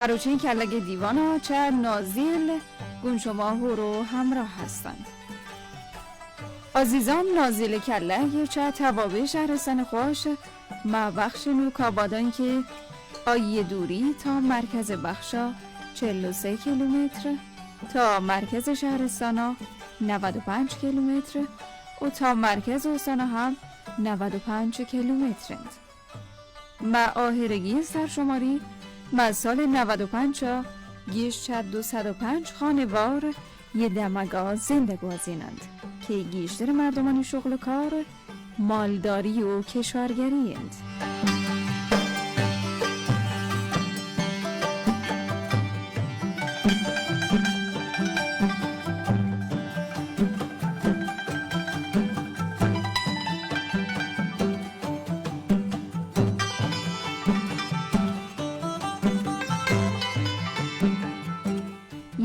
مروچیں کلگ ءِ دیوان ءَ چہ نازیل گوں شما ھور ءُ ھمراہ ھستن. عزیزان، نازیل کلگ چہ توابیں شھرستان خوش ماں بخش نوک آبادان کہ آئی دوری تا مرکز بخش ءَ چل ءُ سے کیلومتر، تا مرکز شھرستان ءَ نود ءُ پنچ کیلومتر ءُ تا مرکز استان ءَ ھم نود ءُ پنچ کیلومتر اِنت. ماں آھرگی سرشماری ماں سال نود ءُ پنچ ءَ گیش چہ دو سد ءُ پنچ خانوار اے دمگ ءَ زند گوازین اَنت کہ گیشتر مردمانی شغل ءُ کار مالداری ءُ کشارگری اِنت.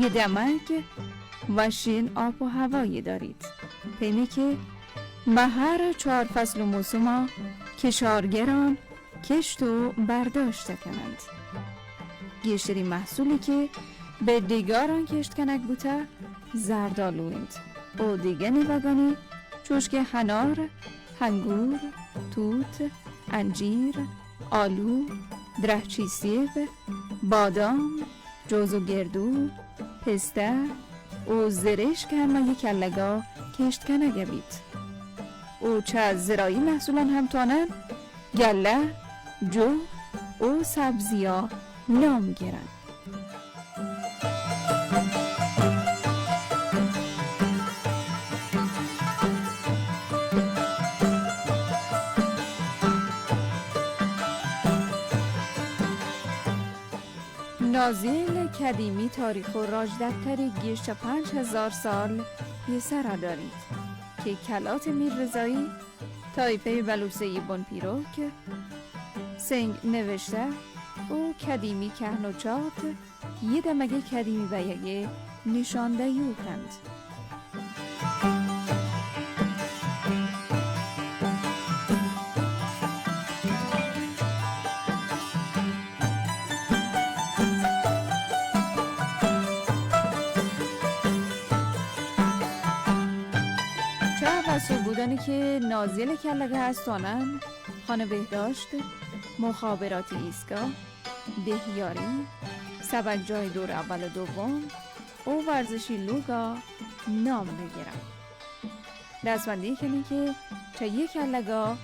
اے دمگ وشیں آپ ءُ ھوایے داریت، پیمیں کہ ماں ھر چار فصل ءُ موسم ءَ کشارگران کشت ءُ برداشت کن اَنت. گیشتریں محصولے کہ بہ ڈگاراں کشت کنگ بوتہ زردآلو اِنت ءُ دگہ نیمگانی چوش کہ انار، انگور، توت، انجیر، آلو، درھچی سیب، بادام، جوز ءُ گردو، پستہ ءُ زرشک ھم اے کلگ ءَ کشت کنگ بیت ءُ چہ زراعی محصولان ھم توانن گلہ، جو ءُ سبزی ءَ نام گرن. نازیل قدیمی تاریخ ءُ راجدپتری گیش چہ پنچ ھزار سال پیسر ءَ داریت کہ کلات میر رضایی، طایفهٔ بلوچی بن پیروک، سنگ نوشتہ ءُ قدیمی کہن ءُ چات اے دمگ ءِ قدیمی بئیگ ءِ نشاندہی کنت. چہ وسو بودن کہ نازیل کلگ ءَ استانن، خانہ بہداشت، مخابراتی ایستگاہ، دہیاری، سبکجاہ دور اول ءُ دوم ءُ ورزشی لوگ ءَ نام بگرن. دستبندی کنیں کہ چہ اے کلگ ءَ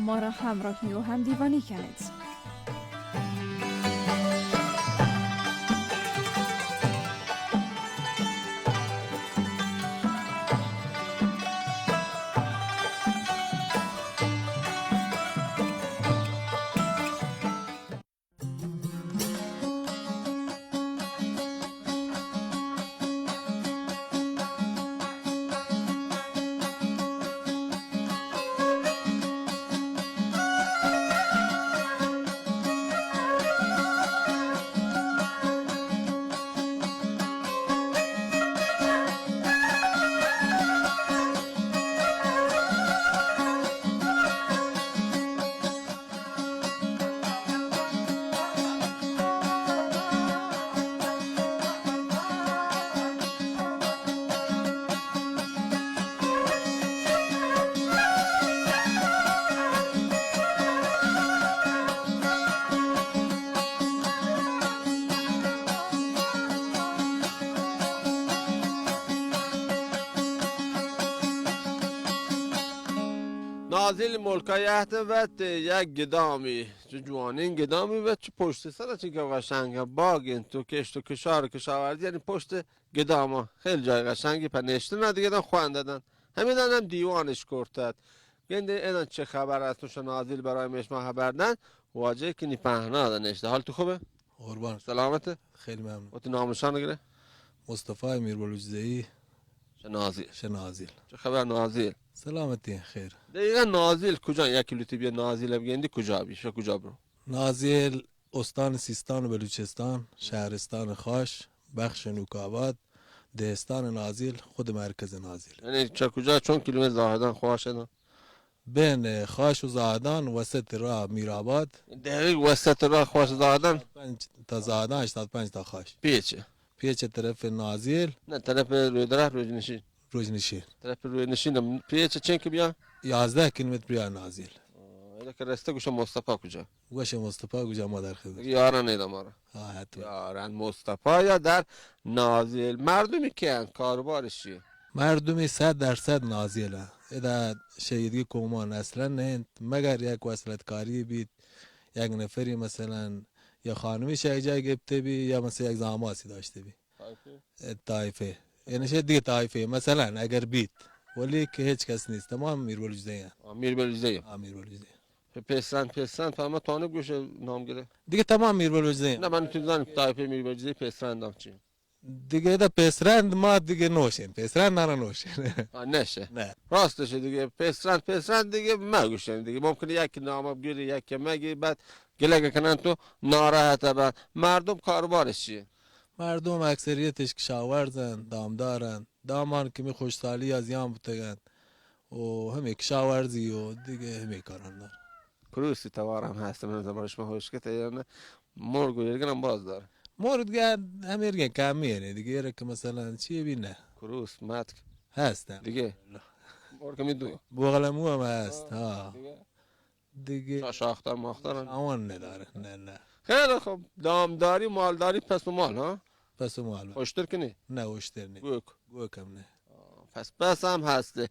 مارا ہمراہی ءُ ہمدیوانی کنیت. نازیل ملکا یہت وت یک گدامی، چو جوانین گدامی وت چو پشت سر چی کہ قشنگ باگ انت تو کشت و کشار کشاورزی، یعنی پشت گداما خیلی جای قشنگی پر نشتن دیگه دن خوان دادن. همین دن هم دیوانش کرتد. گنده اینا چه خبر است؟ چو نازیل برای مشما خبر دن. واجه کنی پهنا دن نشته. حال تو خوبه؟ قربان. سلامته؟ خیلی ممنون. و تو نامشان گره؟ مصطفی میر بلوچ زئی. چه نازیل. چه نازیل. چه خبر نازیل؟ سلامتی، خیر. دقیقا نازیل کجا؟ یکی لوتی بیا نازیل بگندی کجا بی؟ شو کجا برو؟ نازیل استان سیستان و بلوچستان، شهرستان خاش، بخش نوک‌آباد، دهستان نازیل، خود مرکز نازیل. یعنی چه کجا چون کیلومتر زاهدان خاش دان؟ بین خاش و زاہدان، وسط راہ میرآباد۔ دقیق وسط راہ خاش زاہدان۔ پنج تا زاہدان، ہشتاد پنج تا خاش۔ پیچ۔ پیچ طرف نازیل۔ نہ، طرف رودرہ، روزنشین۔ روزنشین۔ طرف روزنشین ہم پیچ چنک بیا؟ یازدہ کیلومتر بیا نازیل۔ آہ، ادا کہ رستہ گوشہ مصطفی کجا؟ گوشہ مصطفی کجا، ما در خدمت۔ یاران ادا مارا۔ ہاں، حتما۔ یاران مصطفی یا در نازیل۔ مردمی کیان، کاروبارش چیه؟ مردمی صد درصد نازیل اَنت۔ ادا شہیدگی قومان اصلاً نہ اَنت، مگر یک وصلت کاری بیت، یک نفری مثلاً یا خانمی شہ یک جای گپتے بی یا مثلاً یک زاماسی داشتے بی۔ طائفه؟ اه، طائفه۔ یعنی شہ دیگه طائفه، مثلاً اگر بیت، ولی که هیچ کس نیست، تمام میر بلوچ زئی اَنت۔ آه، میر بلوچ زئی اَنت۔ آه، میر بلوچ زئی اَنت۔ پسرند، پسرند، فهمه تانه گوشه نام گره؟ دیگه تمام میر بلوچ زئی اَنت۔ نه، من تو زانم طائفه میر بلوچ زئی، پسرند هم چی؟ دیگه ادا پسرند ما دیگه نوشین، پسرند نانا نوشین۔ آه، نشه۔ نه۔ راستشه دیگه، پسرند، پسرند دیگه مگوشین دیگه. ممکنه یک نام بگیری، یک مگی، بعد گله کنن تو ناراحت به. مردم کاروبارش چیه؟ مردم اکثریتش کشاورزن، دامدارن. دامان که می خوشسالی از یام بوتگن و همی کشاورزی و دیگه همی کاران دارن. کروسی توار هم هست، من زمان شما هوش کته یا نه؟ مرگ و ایرگن هم باز داره. مرگ دیگه همیرگن کمی یعنی دیگه، ایره که مثلاً چی بی نه. کروس، متک. هستن. دیگه؟ مرگ همی دو. بوغلمو هم هست، ها. دیگه؟ دیگه شا-، شاختر ماختر هم؟ آوان نداره، نه، نه. خیلی خوب، دامداری، مالداری، پس و مال، ها؟ پس و مال. اشتر که نی؟ نه، اشتر نی. گوک؟ گوک هم نه. آه، پس، پس هم هسته.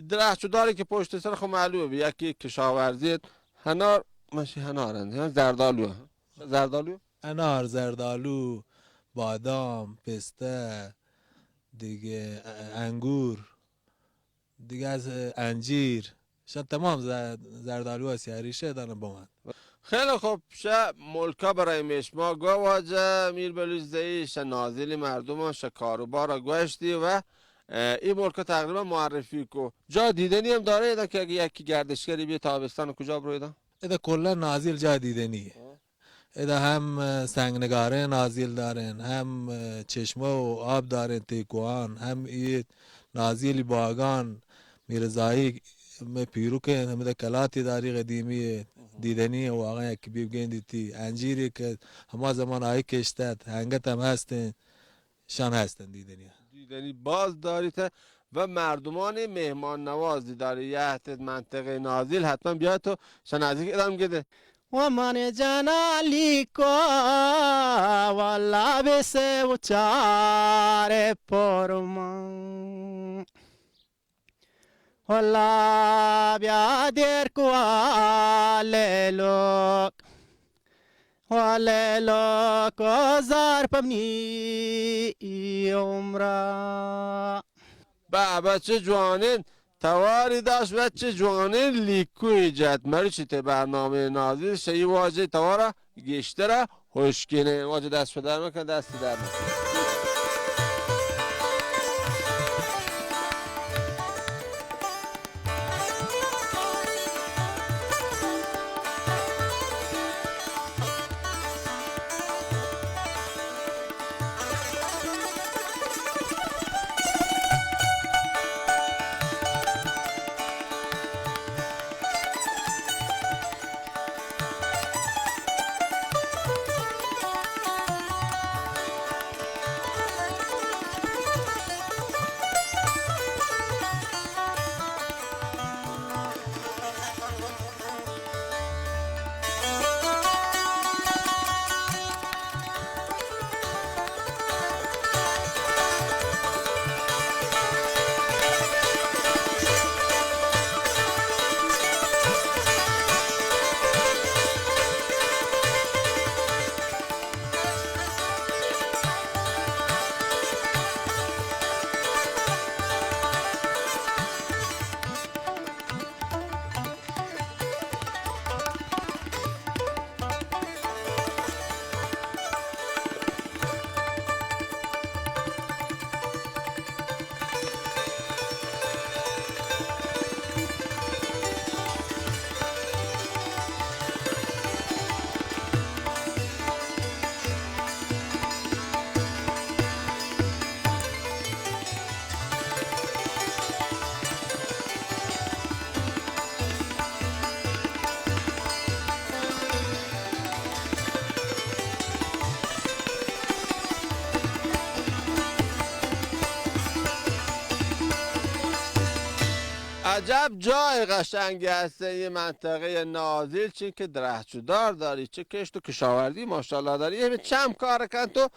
درخت چو داری که پشت سر خو معلومه بی، یکی کشاورزی، هنار، مشی هنار هند، یا زردالو. زردالو؟ انار، زردالو، بادام، پسته، دیگه ا-، انگور، دیگه از انجیر، شان تمام ز-، زردالو هستی، هریشه دانه بمند. خیلی خوب، شه ملکا برای میشما گو واجه میر بلوچ زئی، شه نازیلی مردم، شه کاروبار گوشتی و، اه، این ملکا تقریباً معرفی کو. جا دیدنی هم داره ایدان که اگه یکی گردشگری بیه تابستان کجا برویدان؟ ادا کلاً نازیل جا دیدنیه. ادا ہم سنگنگاریں نازیل داریں، ہم چشمہ و آب داریں، تیکوان، ہم اے نازیلی باگان، میرزائی مئے پیرکیں، ہمدا کلاتے داری قدیمی دیدنی، واقعاً یک بیب گندیتی، انجیرے کہ ہما زمان آئی کشت ات، ہنگت ہم ہستیں، شان ہستن دیدنی۔ دیدنی باز داریت و مردمان مہمان نوازی داری۔ یه منطقه نازیل حتماً بیا تو شان نزدیک ادام گده۔ و من جانا لیکو، والله بسه و چار پر من. والله بیا دیر کو لیلوک، و لیلوک زار پمنی عمرا. به به، چه جوانین تواری داشت و چه جوانین لیکوی جت. مروچی تی برنامه نازیل شئی واجه توارا گیشتر ہوشکینین. واجه دست پہ در مکن، دست در مکن. عجب جای قشنگی هست این منطقهٔ نازیل، چی که درخت و دار داری، چه کشت و کشاورزی ماشاءالله داری. همین چم کار کن تو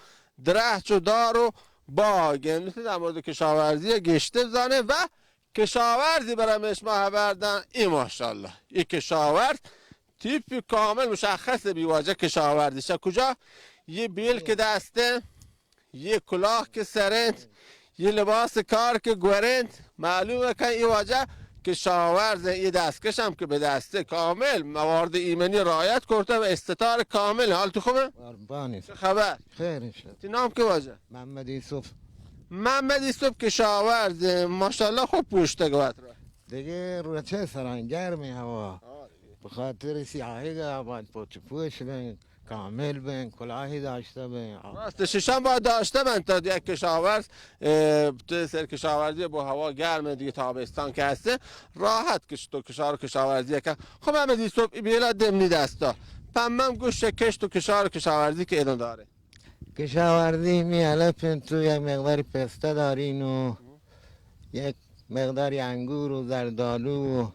درخت و دار و باغ. امروز در مورد کشاورزی گشته بزنه و کشاورزی برای شما خبر دن. این ماشاءالله، این کشاورز تیپ کامل مشخص بی واجه کشاورزی. شا کجا؟ یه بیل که دسته، یه کلاه که سرند، یه لباس کار که گورند. معلومه که این واجه کشاورز، یه دستکش هم که به دسته، کامل موارد ایمنی رعایت کرده و استتار کامل. حال تو خوبه؟ قربانی. چه خبر؟ خیر انشاءالله. تی نام که واجه؟ محمد یوسف. محمد یوسف کشاورز، ماشاءالله خوب پوشته گوات را. دیگه رو چه سران گرمی هوا. به خاطر سیاهی آباد پوچ پوش بین، کامل بین، کلاهی داشته بین. راست، ششم باید داشته بین تا یک کشاورز، اه، تو سر کشاورزی با هوا گرم دیگه تابستان که هسته، راحت کش تو کشار و کشاورزی کن. خب همه دی صبح بیلا دم نی دستا. پمم گوش کشت و کشار و کشاورزی که ادامه داره. کشاورزی می علف تو یک مقداری پسته دارین و یک مقداری انگور و زردالو و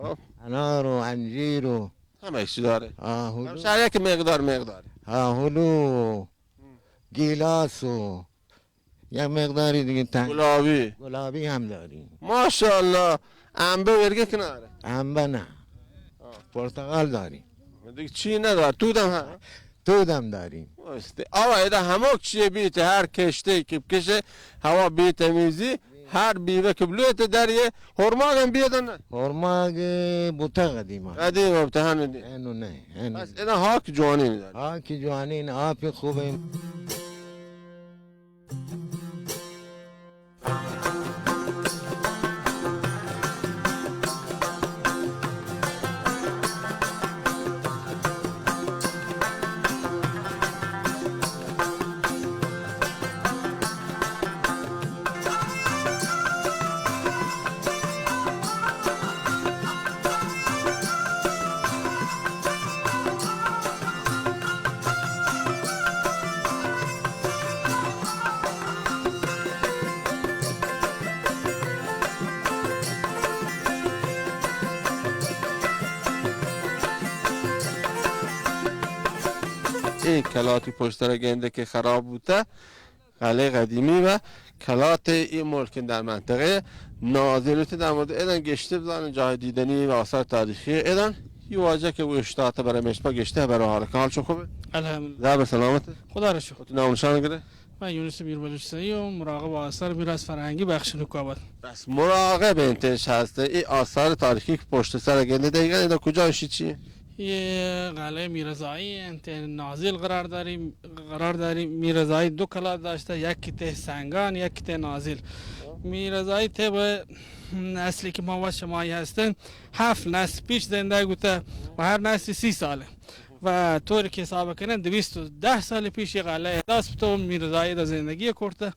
خب. انار و انجیر و همه چی داره. آهولو. هر یک مقدار مقدار. آهولو و گیلاس و یک مقداری دیگه تن-، گلابی. گلابی هم داریم. ماشاءالله. انبه ورگه کناره؟ انبه نه. آه. پرتقال داریم. دیگه چی نداره؟ تودم ها؟ تودم داریم. درسته. آوا ادا هموک چیه بیت، هر کشته که بکشه، هوا بیت میزی، هر بیوه که بلوت در یه، هرماگ هم بیادن نه؟ هرماگ بوته قدیما. قدیم هم تهانو دی. اینو نه، اینو. پس ادا هاک جوانی داره. هاک جوانی، آپ خوبه. اے کلاتی پشت سر گندے کہ خراب بوتہ، قلعہ قدیمی و کلات اے ملک در منطقہ نازل بوتہ. در مورد ادن گشتہ بزانن، جاہ دیدنی و آثار تاریخی ادن. یہ واجہ کہ اوشتاتہ برای مشما گشتہ، برای حال، حال چون خوبہ؟ الحمدللہ. زبر سلامت. خدا را شکر. تو نام نشان گرے؟ من یونس میر بلوچ سعی و مراقب آثار میراث فرهنگی بخش نوک‌آباد. بس مراقب انتش هسته. این آثار تاریخی که پشت سر گنده دقیقاً اینا کجا شی چی؟ یه قلعه میرزایی انت، نازل قرار داری، قرار داری. میرزایی دو کلات داشته، یکی ته سنگان، یکی ته نازل. میرزایی ته به اصلی که ما و شمایی هستن، هفت نسل پیش زنده بوده و هر نسل سی ساله. و طوری که حساب کنن، دویست و ده سال پیش یه قلعه دست تو میرزایی دا زندگی کرده.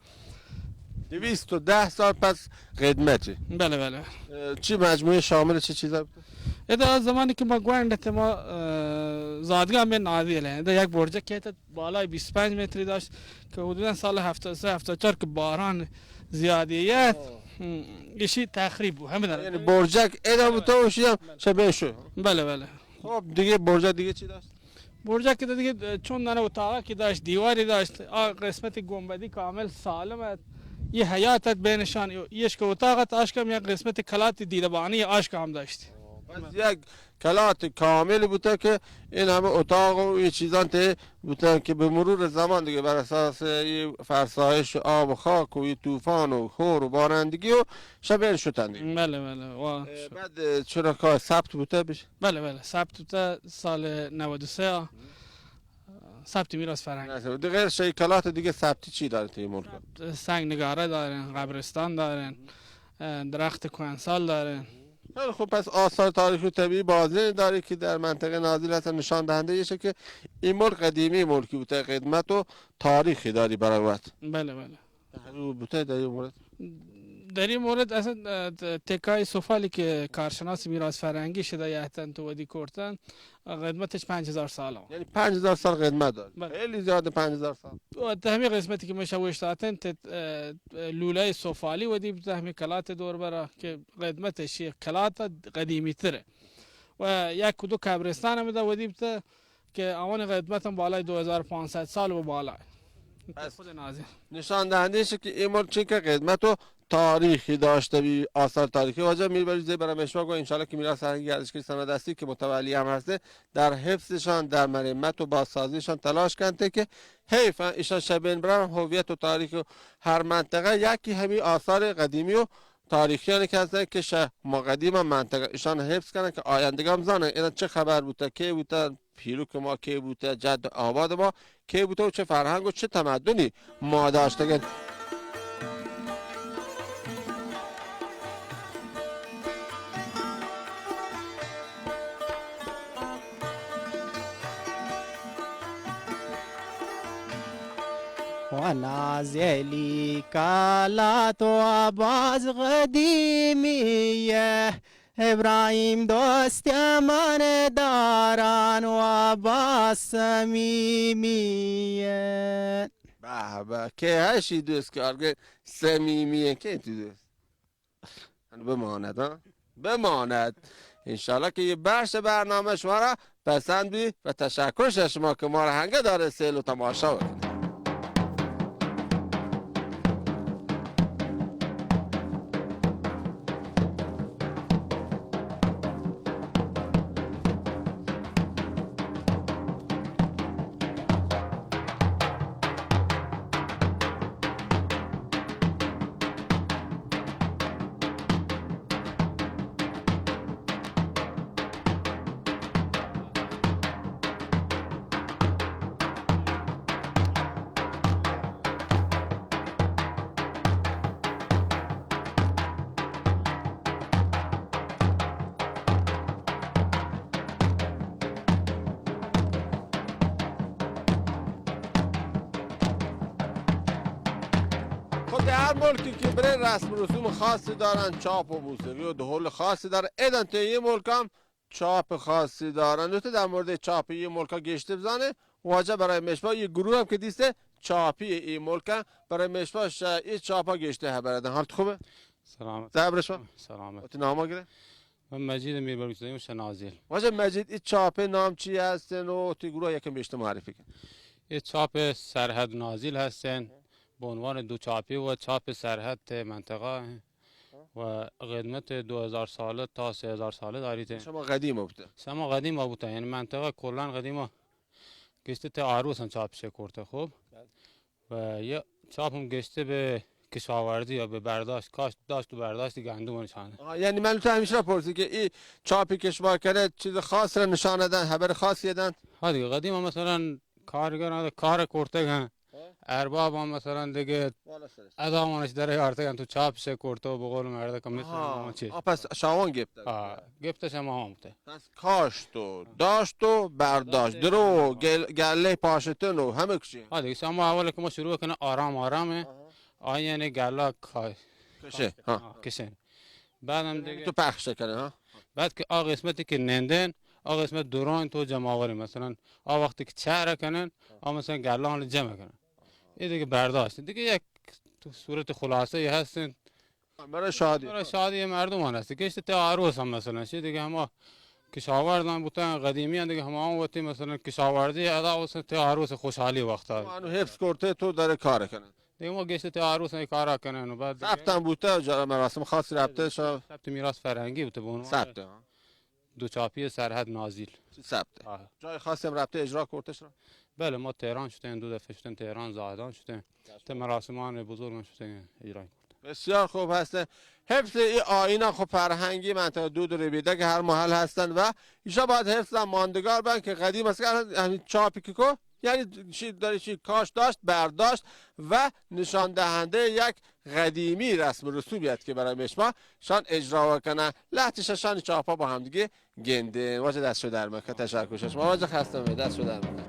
دویست و ده سال پس قدمتی. بله، بله. اه، چی مجموعه شامل چه چیزا بوده؟ ادا زمانی که ما گوند ات، ما، اه، زادگاه می نازل ایں. ادا یک برجک ات بالای بیست و پنج متری داشت که حدوداً سال هفتاد و سه هفتاد و چهار که باران زیادی ات، آه. هم، ایشی تخریب بو، همین یعنی برجک ادا بوده و شی هم شبه شو. بله، بله. خب دیگه برجک دیگه چی داشت؟ برجک که دیگه چون دانه اتاقا که داشت، دیواری داشت، آ قسمت گنبدی کامل سالم ات. یه حیاط ات بینشان، یش که اتاق ات، آشکم یک قسمت کلات دیدبانی آشکم داشت. پس یک کلات کامل بوته که این همه اتاق و این چیزان ته بوتن که به مرور زمان دیگه بر اساس یه فرسایش آب و خاک و یه طوفان و هور و بارندگی و شبین شتن دیگه. بله، بله. وا. اه، بعد، اه، چرا که ثبت بوته بشه؟ بله، بله، ثبت بوته سال نود و سه ها. ثبت میراث فرهنگ. نه، دیگه غیر شیکلات دیگه ثبتی چی داره توی ملک؟ ثبت سنگ نگاره دارن، قبرستان دارن، اه، درخت کهنسال دارن. خیلی خوب، پس آثار تاریخی و طبیعی بازی داری که در منطقه نازل هستن، نشان دهنده ایشه که این ملک قدیمی ملکی بوده، قدمت و تاریخی داری برای وقت. بله، بله. تحریب بوده در این مورد؟ در این مورد اصلاً، اه، ت-، تکای سفالی که کارشناس میراث فرهنگی شده یهتن تو ودی کرتن، اه، قدمتش پنج هزار سال هم. یعنی پنج هزار سال قدمت داره. بله. خیلی زیاده، پنج هزار سال. و ته همی قسمتی که مشه وشتاتن، ته، اه، لوله سفالی ودی بته همی کلات دور برا که قدمتش یه کلات قدیمی تره. و یک و دو قبرستان هم ده ودی بته که آوان قدمت هم بالای دو هزار و پانصد سال و بالای. پس خود ناظر. نشان دهنده ایشه که این ملک چی که قدمت و تاریخی داشته بی، آثار تاریخی. واجه میر بلوچ زی برای مشوا گو انشالله که میراث فرهنگی گردشگری سند هستی که متولی هم هسته، در حفظشان، در مرمت و بازسازیشان تلاش کنته که حیف ایشان شبین برن هویت و تاریخ و هر منطقه یکی همی آثار قدیمی و تاریخیانی که هستن که شه ما قدیم منطقه ایشان حفظ کنن که آیندگان زانن اینا چه خبر بوده، کی بوده، پیروک ما کی بوته، جد آباد ما کی بوته و چه فرهنگ و چه تمدنی ما داشتگن. و نازلی کالا تو باز قدیمیه، ابراهیم دوست من داران و با صمیمیت. به به، که هشی دوست کار که صمیمیه، که تو دوست؟ هنو بماند، ها؟ بماند. انشالله که یه بخش برنامه شما را پسند بی و تشکر از شما که ما را هنگه داره سیل و تماشا بکنید. خب، در هر ملکی که بره رسم و رسوم خاصی دارن، چاپ و موسیقی و دهل خاصی داره. ایدن تو یه ملک هم چاپ خاصی دارن. تو در مورد چاپ یه ملکا گشته بزانه، واجه برای مشما یه گروه هم که دیسته چاپی ای ملکا برای مشما ش-، ای چاپا گشته خبر دن. حالت خوبه؟ سلامت. صبر شما؟ سلامت. وتی ناما گره؟ من مجید میر بلوچ زیم شنازیل. واجه مجید، ای چاپ نام چی هستن و تی گروه یکم بیشتر معرفی کن؟ ای چاپ سرحد نازیل هستن، به عنوان دو چاپی و چاپ سرحد منطقه و قدمت دو هزار ساله تا سه هزار ساله داریت. شما قدیم بوته؟ شما قدیم بوته، یعنی منطقه کلا قدیم گشته ته آروس هم چاپ شه کرته، خب؟ بله. و یه چاپ هم گشته به کشاورزی یا به برداشت، کاشت، داشت و برداشت گندم و نشانه. آها، یعنی من تو همیشه پرسی که این چاپی که شما کنه چیز خاص را نشانه دن، خبر خاصی دن؟ ها دیگه، قدیم هم مثلاً کارگر آده کار کرتگ هن. ها؟ ارباب هم مثلاً دیگه والا سرش. ادا مانش در آرتگ هن، تو چاپ شه کرته و به قول مردک مثل ها. ما چی؟ آ، پس شاوان گپتگ. ها، گپتش هم آوان بوته. پس کاشت و داشت و برداشت، درو، گل-، گله پاشتن و همه کشی. ها دیگه، شما اول که ما شروع کنه آرام آرامه. آها. آ یعنی گله کا-، کشه، ها. ها، کشن. بعد هم یعنی دیگه تو پخش کنه، ها؟ بعد که آ قسمتی که نندن، آ قسمت دوران تو جمع آوری، مثلاً آ وقتی که چهره کنن، آ مثلاً گلان جمع کنن. این دیگه برداشت. دیگه یک تو صورت خلاصه یه هستن. برای شادی. برای شادی مردمان هست. گشت ته آروس هم مثلاً. چی دیگه هما کشاورزان بوتن، قدیمی هم دیگه هما هم وتی مثلاً کشاورزی ادا واسه ته آروس خوشحالی وقتا. ما انو حفظ کرته تو داره کار کنن. دیگه ما گشت ته آروس این کارا کنن و بعد دیگه ثبت هم بوته، جا-، مراسم خاصی رفته شما؟ ثبت میراث فرهنگی بوته به عنوان ثبت، ها. دو چاپی سرحد نازیل. ثبت. آه. جای خاصی هم رفته اجرا کرته شما؟ بله، ما تهران شدیم، دو دفعه شدیم تهران، زاهدان شدیم. ته مراسمان بزرگ هم شدیم اجرا کرده. بسیار خوب هسته. حفظ این آیین خب فرهنگی منطقه دود و ربیده که هر محل هستن و ایشا باید حفظ و ماندگار بن که قدیم است که الان همین چاپی که کو یعنی چی داره، چی کاش داشت، برداشت و نشان دهنده یک قدیمی رسم و رسومی است که برای مشما شان اجرا کنه. لحظه شان چاپا با هم دیگه گندین. واجه دست شو در مکن، تشکر شما. واجه خسته می دست شو در مکن.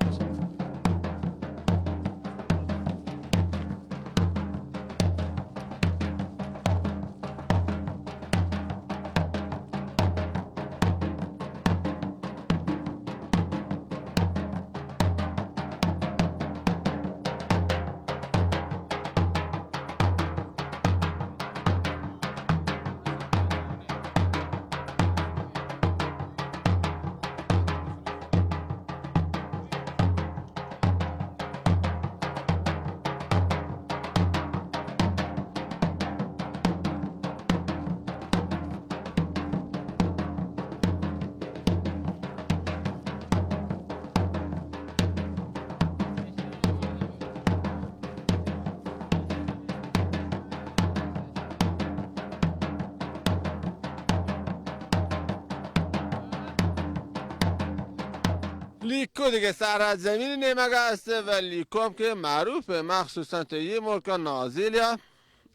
لیکو دیگه سرزمین نیمگه است و لیکو هم که معروفه، مخصوصاً تو یه ملک نازیلیا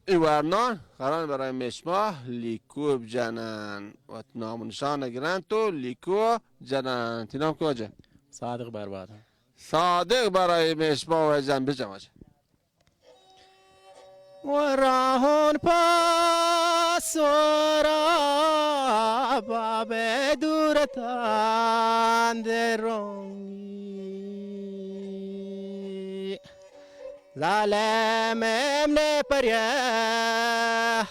ای ورنان قرار برای مشما لیکو بجنن و نام و نشان گرن تو لیکو جنن. تی نام کجا؟ صادق برباد. صادق برای مشما و جن بجن واجه. و راهون پس و را باب دورتان درونگی. ظالم امن پر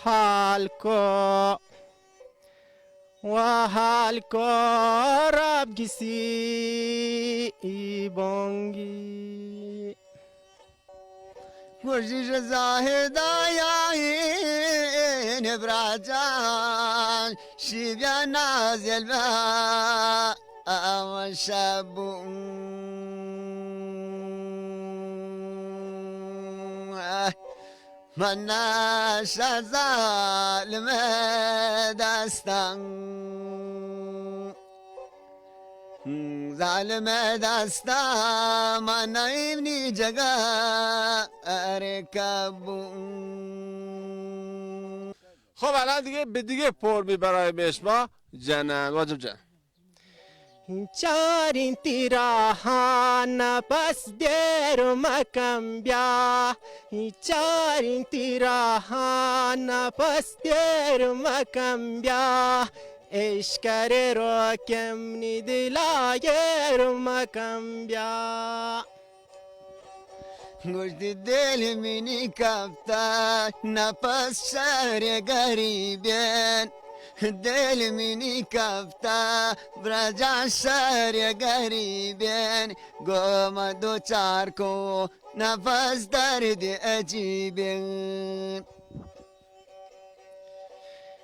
حال کو و حال کو رب گسی بونگی. گوشیش زاهد آیین براجان شیبیا نازل با اول شبون. من نشه ظالم دستم، ظالم دستم، من نیم نی جگا ارکبون. خب، الان دیگه به دیگه فرمی برای مشما جنن واجب جان. چارین تیرا ها نفس دیر مکم بیا، چارین تیرا ها نفس دیر مکم بیا، اشکر رو کم نی دلا گیر مکم بیا. گوشتی دل منی کپتا نفس شهر گریبین، دل منی کپتا برجا شهر گریبین، گم دو چار کو نفس درد عجیبین.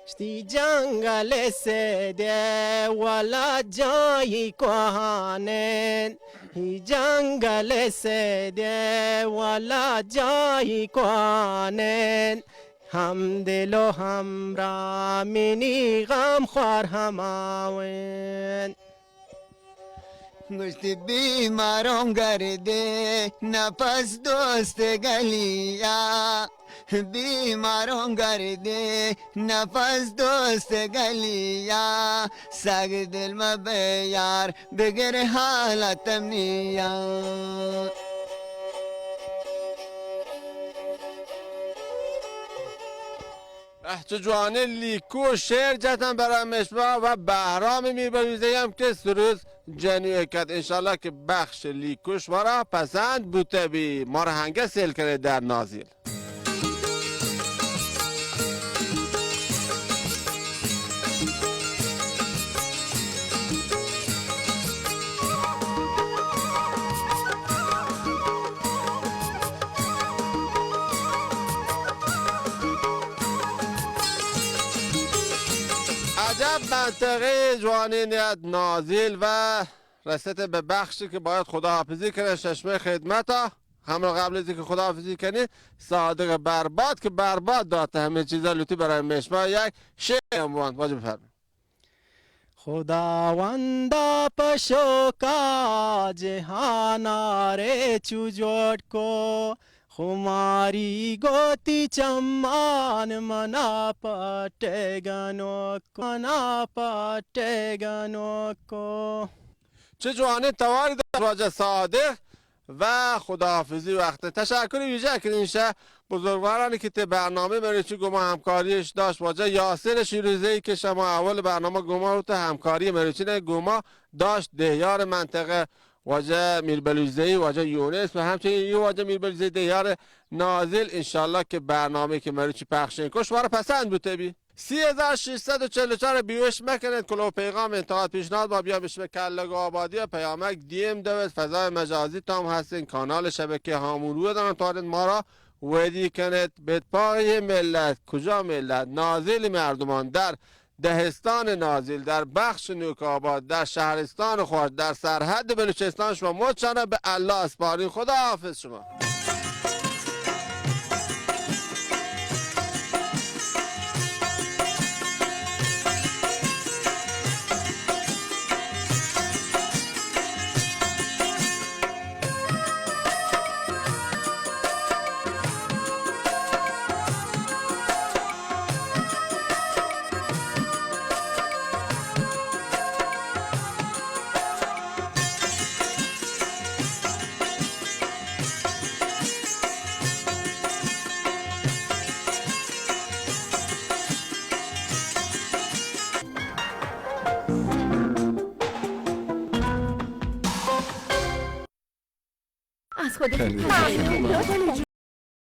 شتی جنگل سیدے ولا جائی کوہانین، ای جنگل سیدے ولا جائی کوہانین، ہم دل و ہمراہ منی غم خوار ہماوین. گوشتی بیماروں گردے نفس دوست گلیا، بیماروں گردے نفس دوست گلیا، سگ دل مبے یار بگر حالت نیا. اہ، چه جوانین لیکو شعر جتن برای مشما و بهرام میربلوزه‌ای هم که سروز جنوی کت. انشالله که بخش لیکو شما را پسند بوته بی. ما را هنگه سیل کنید در نازیل. عجب منطقهٔ جوانین ات نازیل و رسیت به بخشی که باید خداحافظی کنه. ششمه خدمتا همراه قبل از اینکه خداحافظی کنی، صادق برباد که برباد داته همه چیزا لوتی برای مشما یک شعر هم بواند. واجه بفرمایید. خداوندا پشوکا جهانا ره چو جوڑ کو، خماری گوتی چمان منا پٹے گنوک، منا پٹے گنوک کو. چه جوانین تواری داشت واجه صادق و خداحافظی وقت. تشکر ویژه کنین شه بزرگوارانی که تی برنامه مروچی گما همکاریش داشت، واجه یاسر شیروزه‌ای که شما اول برنامه گما رو تو همکاری مروچی نه گما داشت، دهیار منطقه واجه میربلوزه‌ای، واجه یونس و همچنین یه واجه میربلوزه‌ای دهیار نازل. انشالله که برنامه که مروچی پخشین کش وارا پسند بوته بی. سی هزار ششصد و چهل و چهار بیوش مکنید، کلو پیغام، انتقاد، پیشنهاد با بیا بشمه کلگ و آبادی پیامک دیم دوید، فضای مجازی تام هستین، کانال شبکه هامون رو دارن تارید ما را ودی کنید. بید پای ملت، کجا ملت؟ نازل مردمان در دهستان نازل، در بخش نوک آباد، در شهرستان خوش، در سرحد بلوچستان شما مچانه به الله اسپارین. خدا حافظ شما. از خودتون تشکر.